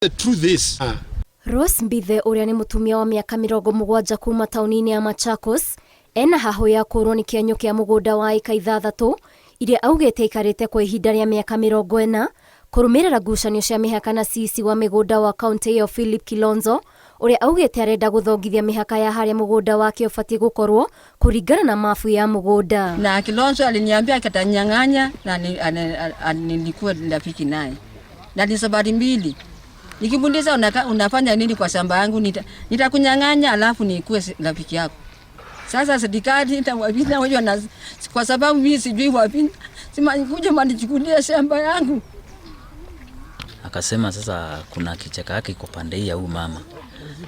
The truth is, Rose Mbithe ũrĩa nĩ mũtumia wa mĩaka 70 kuma taũni-inĩ ya Machakos ena hahũ ya kũrwo nĩ kĩenyũ kĩa mũgũnda wa ĩka 6 iria augĩte aikarĩte kwa ihinda rĩa mĩaka 40 kũrũmĩrĩra ngucanio cia mĩhaka na CEC wa mĩgũnda wa kaũntĩ ĩyo Philip Kilonzo, ũrĩa augĩte arenda gũthongithia mĩhaka ya harĩa mũgũnda wake ũbatiĩ gũkorwo kũringana na mabu ya mũgũnda. Na Kilonzo aliniambia atanyang'anya na nilikuwa rafiki naye na ni safari mbili nikimuuliza, "Unafanya nini kwa shamba yangu?" "Nitakunyang'anya alafu nikuwe rafiki yako." Sasa serikali itawapita wewe na kwa sababu mimi sijui wapi sima kuja manichukulia shamba yangu. Akasema sasa kuna kichaka yake iko pande hii ya huyu mama,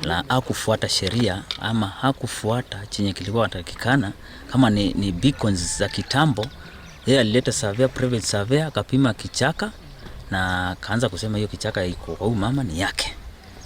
na hakufuata sheria ama hakufuata chenye kilikuwa natakikana kama ni beacons za kitambo. Yeye alileta surveyor, private surveyor, akapima kichaka na akaanza kusema hiyo kichaka iko kwa huyu mama ni yake.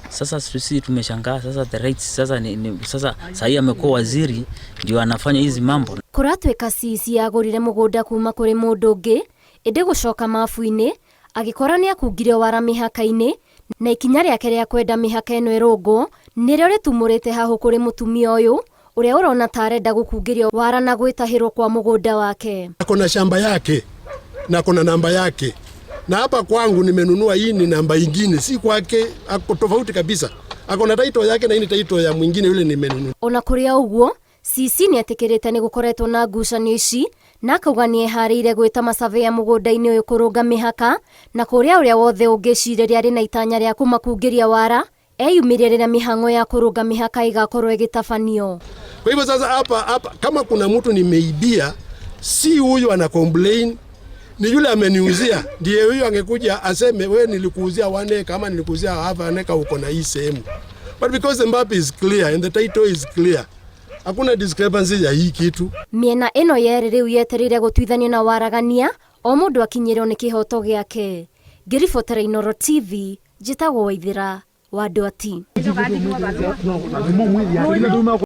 Sasa sisi tumeshangaa sasa the rights sasa ni sasa sahii amekuwa waziri ndio anafanya hizi mambo. Kũratuĩka CEC agũrire mũgũnda kuma kũrĩ mũndũ ũngĩ, ĩndĩ gũcoka mabu-inĩ agĩkora nĩ akungire wara mĩhaka-inĩ, na ikinya rĩake rĩa kwenda mĩhaka ĩno ĩrũngwo nĩrĩo rĩtumũrĩte hahũ kũrĩ mũtumia ũyũ ũrĩa ũrona ta arenda gũkungĩrio wara na gwĩtahĩrwo kwa mũgũnda wake. Ako na shamba yake na ako na namba yake, na hapa kwangu nimenunua, hii ni namba ingine, si kwake, ako tofauti kabisa. Ako na title yake na hii ni title ya mwingine yule nimenunua. Ona kũrĩ o ũguo, CEC nĩ etĩkĩrĩte nĩ gũkoretwo na ngucanio ici na akauga nĩ eharĩire gwĩta masurveyor mũgũnda-inĩ ũyũ kũrũnga mĩhaka na kũrĩa ũrĩa wothe ũngĩcirĩria arĩ na itanya rĩa kũmakungĩria wara eyumĩrie rĩrĩa mĩhang'o ya kũrũnga mĩhaka ĩgakorwo ĩgĩtabanio. Kwa hivyo sasa hapa kama kuna mtu nimeibia, si huyu ana complain, ni yule ameniuzia. Ndiye huyu angekuja aseme, "We, nilikuuzia 1 acre kama nilikuuzia half an acre, uko na hii sehemu." But because the map is clear and the title is clear, hakuna discrepancy ya hii kitu. Mĩena ĩno yerĩ rĩu yetereire gũtuithanio na waragania o mũndũ akinyĩrwo nĩ kĩhoto gĩake. Ngĩribotera Inooro TV, njĩtagwo Waithĩra wa Ndwati.